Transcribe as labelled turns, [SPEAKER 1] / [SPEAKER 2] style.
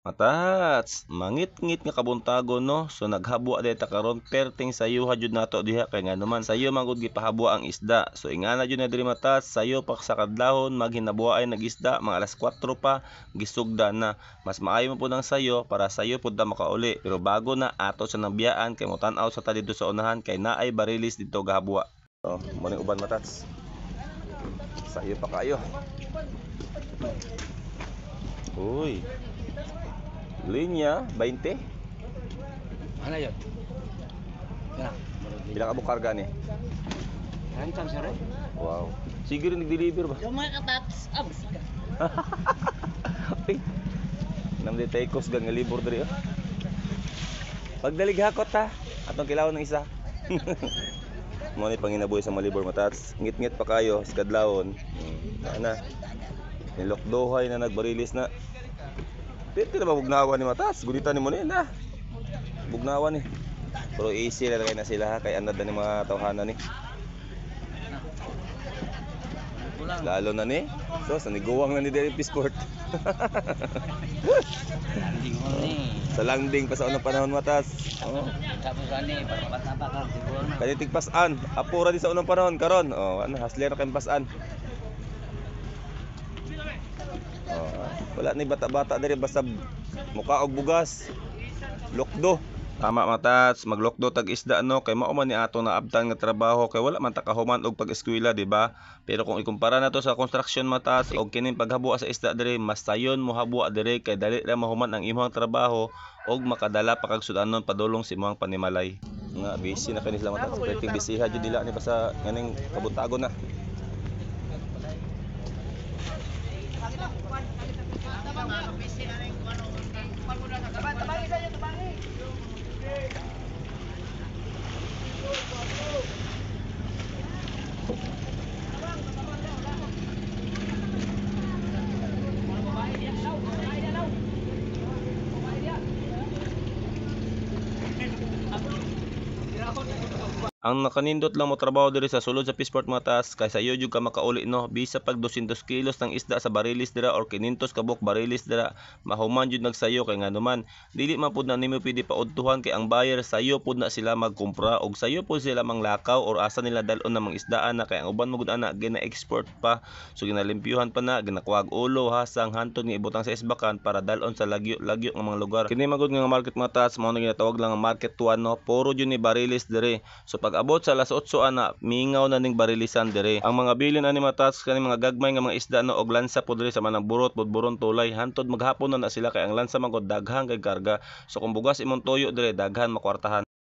[SPEAKER 1] Matats, mangit-ngit nga kabuntagon, no. So naghabwa diay ta karon, perting sayuha jud nato diha kay nganuman sayo man gud gipahabwa ang isda. So ingana jud na diri, matats, sayo pa sa kadlawon maghinabuay nag isda, mga alas 4 pa gisugda na. Mas maayo mo pud ang sayo para sayo pud ta makauli. Pero bago na ato sa nabiyaan kay motan-aw sa ta didto sa unahan kay naay barilis didto gahabwa. Oh, mo ning uban, matats. Sayo pa kayo. Uy. Linya 20.
[SPEAKER 2] Ano yun? Yan.
[SPEAKER 1] Pila ka buok karga ni?
[SPEAKER 2] Rantam, sir, eh.
[SPEAKER 1] Wow. Sige rin nag-deliver ba?
[SPEAKER 3] Yung mga kataps, ah, basika.
[SPEAKER 1] Ay. Nam di tayo gang libor diri, oh. Pagdalig hakot ha. Atong kilawon ng isa. Mo ni panginabuhi sa malibor, matats. Ngit-ngit pa kayo sa kadlawon. Ana. Nilokdohay na nagbarilis na. Pwede na ba bugnawan ni, matats? Gunitan ni mo ni na. Bugnawan ni. Pero easy na kay na sila ha kay anad na ni mga tawhana ni.
[SPEAKER 2] Kulang.
[SPEAKER 1] Lalo na ni. So sa niguwang na ni Derek Sport.
[SPEAKER 2] Landing mo ni.
[SPEAKER 1] Sa landing pa sa unang panahon, matas. Oh.
[SPEAKER 2] Tapos ani, para makataba ka, siguro na.
[SPEAKER 1] Kani tigpasan, apura di sa unang panahon karon. Oh, ano, hustler kay pasan. Oh, wala ni bata-bata diri basta muka og bugas. Lokdo. Tama, matats, maglokdo tag isda, no, kay mao man ni ato na abtan nga trabaho kay wala man ta kahuman og pag-eskwela, di ba? Pero kung ikumpara nato sa construction, matats, og kining paghabwa sa isda diri, mas sayon mo habwa diri kay dali ra mahuman ang imong trabaho og makadala pa kag sudanon padulong sa imong panimalay. Nga busy na kini sila, matats, perting bisiha jud nila ni basta nganing kabuntagon na. Ang nakanindot lang mo trabaho diri sa sulod sa Fishport, matas, kay sayo jud ka makauli, no, bisa pag 200 kilos ng isda sa barilis dira or 500 ka buok barilis dira, mahuman jud nagsayo kay nganuman dili man pud na nimo pwede paudtuhan kay ang buyer sayo pud na sila magkumpra og sayo pud sila manglakaw or asa nila dal-on na mga isdaan na kay ang uban mo gud ana gina-export pa, so ginalimpyuhan pa na, ginakuhag ulo, hasang, hantod nga ibutang sa isbakan para dal-on sa lagyo-lagyo nga mga lugar. Kini man gud nga market, matas, mao na ginatawag lang nga market 1, no. Puro jud ni barilis diri. So pag abot sa alas 8 ana, mingaw na ning barilisan diri. Ang mga bilin ani, matats, kani mga gagmay nga mga isda, no, og lansa po diri sa manang burot, budburon, tulay, hantod maghapon na na sila kay ang lansa man gud daghan kay karga. So kung bugas imong tuyo diri, daghan makwartahan.